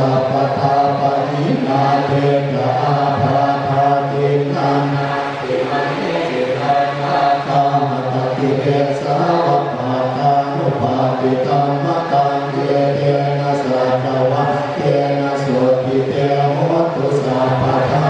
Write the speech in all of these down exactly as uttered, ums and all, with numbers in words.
sabbadā pahīnā te ca ābādhā tiṇṇannampi mahesinaṃ maggāhatakilesā va pattānuppattidhammataṃ etena saccavajjena sotthi te hotu sabbadā.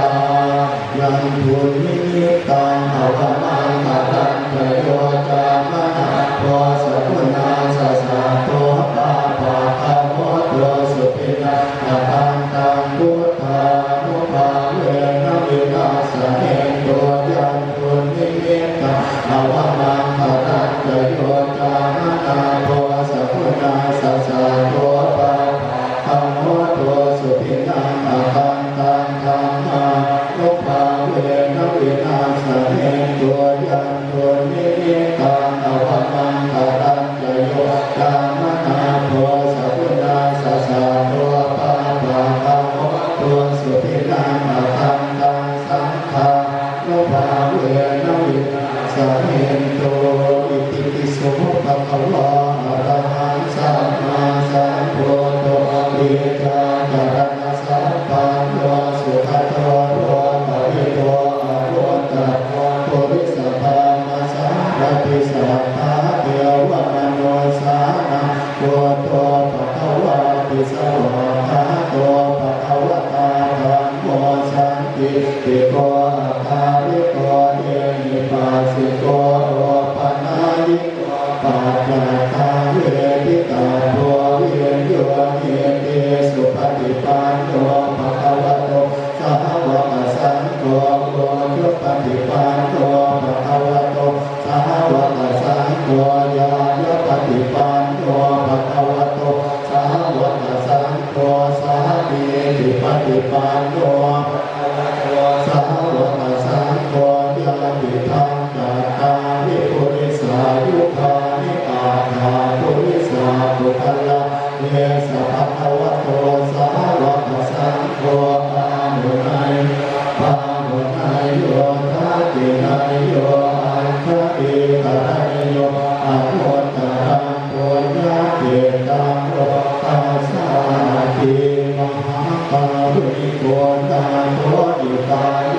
Yandunnimittaṃ avamaṅgalañca yo cāmanāpo sakuṇassa saddo pāpaggaho dussupinaṃ akantaṃ buddhānubhāvena vināsamentu. Yandunnimittaṃ avamaṅgalañca yo cāmanāpo sakuṇassa saddo pāpaggaho dussupinaṃ akantaṃ dhammānubhāvena vināsamentu. Yandunnimittaṃ avamaṅgalañca yo cāmanāpo sakuṇassa saddo pāpaggaho dussupinaṃ akantaṃ saṅghānubhāvena vināsamentu. Itipi so bhagavā arahaṃ sammāsambuddho vijjācaraṇasampanno sugato lokavidū anuttaro purisadammasārathi satthā devamanussānaṃ buddho bhagavāti. Svākkhāto bhagavatā dhammo sandiṭṭhiko akāliko ehipassiko opanayiko paccattaṃ veditabbo viññūhīti. Supaṭipanno bhagavato sāvakasaṅgho ujupaṭipanno bhagavato sāvakasaṅgho ñāyapaṭipanno bhagavato sāvakasaṅgho sāmīcipaṭipanno bhagavato sāvakasaṅgho yadidaṃ cattāri purisayugāni aṭṭha purisapuggalā esa bhagavato sāvakasaṅgho āhuneyyo pāhuneyyo dakkhiṇeyyo añjalikaraṇīyo anuttaraṃ puññakkhettaṃ lokassāti. Mahākāruṇiko nātho hitāya